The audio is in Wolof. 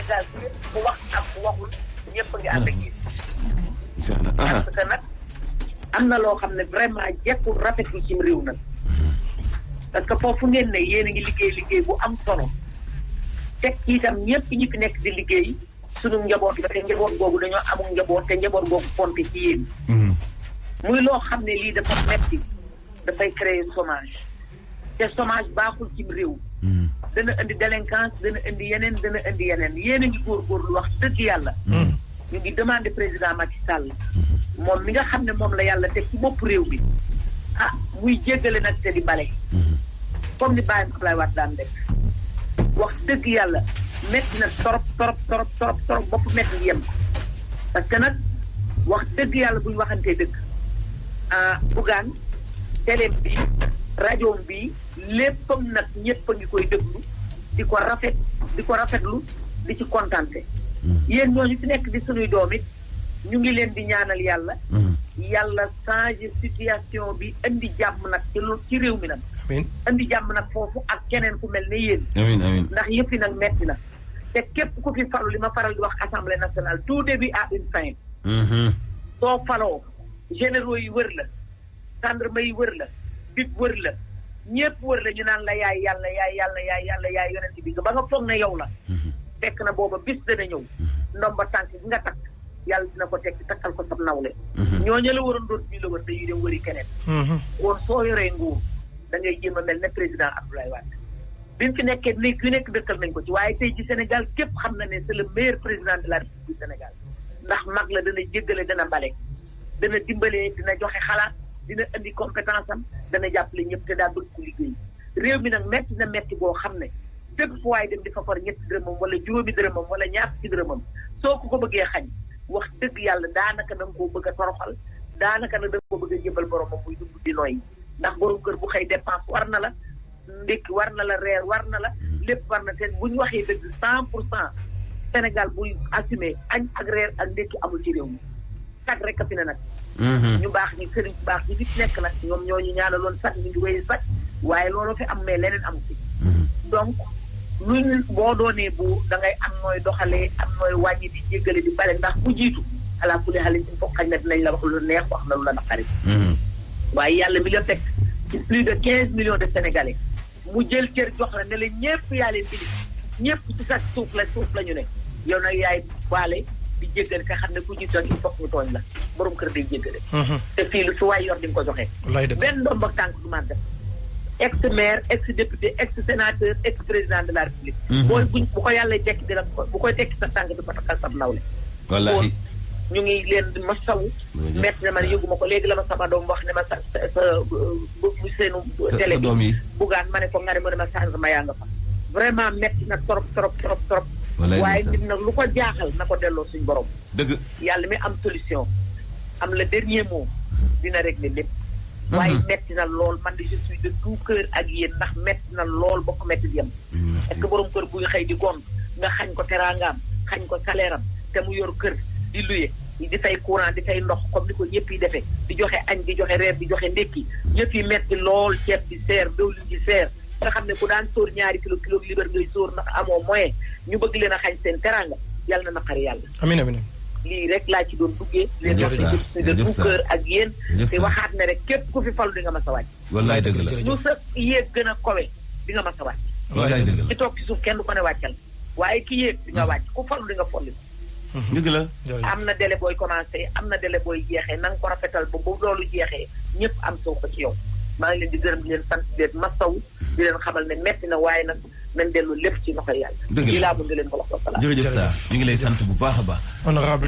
Sénégal ku wax ak ku waxul ñëpp a ngi ànd ak yéen. parce que nag am na loo xam ne vraiment jekkul rafetul ci réew nag. parce que foofu ngeen ne yéen a ngi liggéey bu am solo. teg itam ñëpp ñi fi nekk di liggéey sunu njaboot la te njaboot googu dañoo amul njaboot te njaboot googu compté ci yéen. muy loo xam ne lii dafa metti dafay créer chômage te chômage baaxul ci réew. dana indi délinquance dana indi yeneen yéen a ngi góorgóorlu wax dëgg yàlla. ñu ngi demandé président Macky Sall moom mi nga xam ne moom la yàlla teg ci bopp réew bi muy jéggale nag te di bale. comme ni bàyyam Abdoulaye Wade daan def. wax dëgg yàlla métti na torop bopp métti yem parce que nag wax dëgg yàlla buñ waxantee dëgg Bougane télé bi rajo bi léppam nag ñëpp a ngi koy déglu di ko rafetlu di ci kontante yéen ñooñu ci nekk di sunuy doom it ñu ngi leen di ñaanal yàlla yàlla changer situation bi indi jàmm nag ci réew mi nag indi jàmm nag foofu ak keneen ku mel ne yéen ndax yëpp yi nag metti na te képp ku fi falu li ma faral di wax assemblée nationale tout début à une fin soo faloo généraux yi wër la gendarme yi wër la bit wër la ñëpp wër la ñu naan la yaay yonent bi nga ba nga foog ne yow la fekk na booba bis dana ñëw ndomba tànk gi nga takk yàlla dina ko tekki takkal ko sab nawle ñooñu la waroon doon ñu la wër dañuy dem wëri keneen kon soo yoree nguur da ngay jéem a mel ne président Abdoulaye Wade bi mu fi nekkee ku nekk dëkkal nañ ko ci waaye tey ci Sénégal képp xam na ne c'est le meilleur président de la République du Sénégal ndax mag la dana jéggale dana bale dana dimbalee dina joxe xalaat dina indi compétence am dana jàppale ñëpp te daa bëgg ku liggéey réew mi nag metti na metti boo xam ne fépp fu waay dem di fa far ñetti dërëmam wala juróomi dërëmam wala ñaar ci dërëmam soo ko bëggee xañ wax dëgg yàlla daanaka da nga koo bëgg a toroxal daanaka nag da nga koo bëgg a jébal boromam muy dund di nooy ndax borom kër bu xëy dépense war na la ndékki war na la reer war na la lépp war na te bu ñu waxee dëgg 100% Sénégal buy assumé añ ak reer ak ndékki amul ci réew mi sag rek a fi ne nag ñu baax ñi sëriñ bu baax ñi fi nekk nag ñoom ñoo ñu ñaanaloon sag ñu ngi wéy sag waaye loolu fi am mais leneen amu fi donc luñ boo doonee bu da ngay am nooy doxalee am nooy wàññi di jéggale di bale ndax bu jiitu ala kulli xale si foog xañ na dinañ la wax lu neex wax na lu la naqari waaye yàlla mi la fekk ci plus de 15 millions de Sénégalais mu jël cër jox la ne la ñëpp yaa leen bilis ñëpp ci sa suuf la ñu ne yow nag yaay baale di jéggale ka xam ne ku jiitoon il faut ñu tooñ la borom kër day jéggale te fii lu su waay yor di nga ko joxee benn doom ba tànk du man def ex maire ex député ex sénateur ex président de la république booy bu ko yàlla tekki dina bu koy tekki sa tànk di ko takkal sab nawle wallaahi ñu ngi leen di ma saw metti na ma ne yëguma ko léegi la ma sama doom wax ne ma sa bu seenu télé bi Bougane ma ne ko nga ne ma ne ma sànq ma yaa nga fa vraiment metti na trop waaye nit nag lu ko jaaxal na ko delloo suñ borom dëgg yàlla mi am solution am le dernier mot dina régler lépp waaye metti na lool man de je suis de tout cœur ak yéen ndax metti na lool ba ko metti yem est-ce que borom kër buy xëy di gont nga xañ ko teraangaam xañ ko salaire am te mu yor kër di luye di fay courant di fay ndox comme ni ko ñëpp yi defee di joxe añ di joxe reer di joxe ndékki ñëpp yi metti lool ceeb di seer diwlin di seer nga xam ne ku daan sóor ñaari kilo liber ngay sóor ndax amoo moyen ñu bëgg leen a xañ seen teraanga yàlla na naqari yàlla amiin lii rek laa ci doon duggee leen wax ne de tout cœur ak yéen te waxaat ne rek képp ku fi falu di nga mas a wàcc wallaay dëgg la lu sa yéeg gën a kowe di nga mas a wàcc wallaay dëgg la ci toog ci suuf kenn du ko ne wàccal waaye ki yéeg di nga wàcc ku falu di nga folli dëgg la am na délai booy commencé am na délai booy jeexee na nga ko rafetal ba bu loolu jeexee ñëpp am soo ko ci yow maa ngi leen di gërëm di leen sant di leen masaw di leen xamal ne metti na waaye nag nañ dellu lépp ci loxo yàlla. dëgg la laa mën nga leen ko wax. jërëjëf Sarr ñu ngi lay sant bu baax a baax. honorable